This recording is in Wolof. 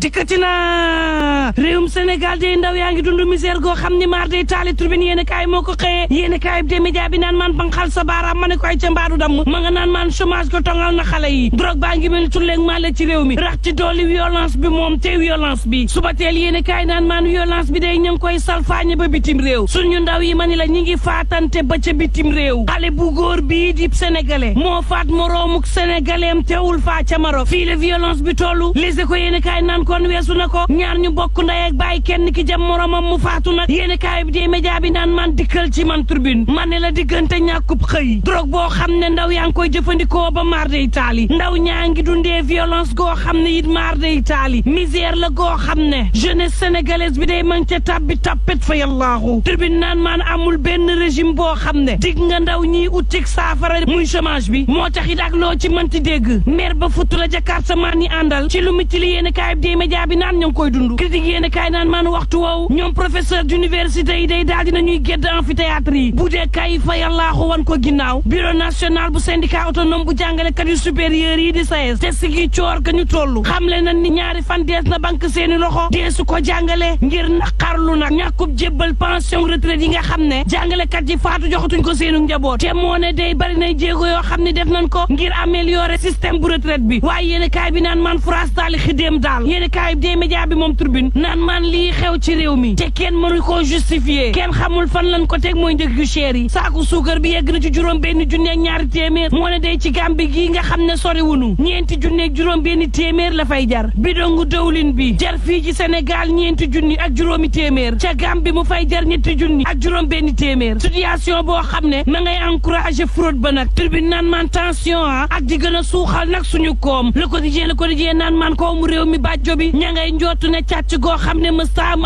dikkati na réewum Sénégal day ndaw yaa ngi dund misère goo xam ni maar day taali tribune yéen kaay moo ko xëyee yéen kaay bi de média bi naan maan banxal sa baaraam ma ne ko ay ca mbaadu damm ma nga naan maan chômage ko tongal na xale yi drogue baa ngi mel ni tulleeg maa la ci réew mi rax ci dooli violence bi moom te violence bi suba teel yéen kaay naan maan violence bi day ñu ngi koy salfaañe ba bitim réew suñu ndaw yi ma ni la ñi ngi faatante ba ca bitim réew xale bu góor bii di sénégalais moo faat moroomuk sénégalais am teewul faa ca Maroc fii la violence bi tollu les ko yéen kaay naan kon weesu na ko ñaar ñu bokk ndey ak bàyyi kenn ki jam moromam mu faatu nag yéen kaay bi dee média bi naan man dikkal ci man turbine man ne la diggante ñàkkub xëy drogue boo xam ne ndaw yaa ngi koy jëfandikoo ba maar day taali ndaw ñaa ngi dundee violence goo xam ne it maar day taali misère la goo xam ne jeunesse sénégalaise bi day man ca tabbi tappet fa yàllaahu turbine naan maan amul benn régime boo xam ne dig nga ndaw ñiy utik saafara muy chômage bi moo tax it ak loo ci mënti dégg maire ba futu la jakarta maan ñi àndal ci lu miti li yéen kaay bi média bi naan ñoo ngi koy dund critique yéen kaay naan maan waxtu woowu ñoom professeur d'université yi day daal dina ñuy gedd amphithéâtre yi bu dee kay fa yàllaaxu wan ko ginnaaw bureau national bu syndicat autonome bu jàngalekat yu supérieur yi di SAES te sigi coor ka ñu toll xamle na ni ñaari fan dees na banque seeni loxo deesu ko jàngale ngir naqarlu nag ñàkkub jébbal pension retraite yi nga xam ne jàngalekat yi faatu joxatuñ ko seenu njaboot te moo ne day bari nay jéego yoo xam ne def nañ ko ngir améliorer système bu retraite bi waaye yéen kaay bi naan maan France taali xidéem daal yéen kaay bi dee média bi moom turbine naan maan lii xew ci réew mi te kenn mënu koo justifier kenn xamul fan lañ ko teg mooy njëg yu cher yi saaku suukar bi yegg na ci juróom benn junne ak ñaari téeméer moo ne day ci Gàmbi gii nga xam ne sori wunu ñeenti junne ak juróom benn téeméer la fay jar bidongu dawlin bi jar fii ci Sénégal ñeenti junni ak juróomi téeméer ca Gàmbi mu fay jar ñetti junni ak juróom benn téeméer situation boo xam ne ma ngay encourager fraude ba nag turbine naan maan tension ak di gën a suuxal nag suñu koom le quotidien naan maan koomu réew mi bàjjo bi ña ngay njootu ne càcc goo xam ne mësta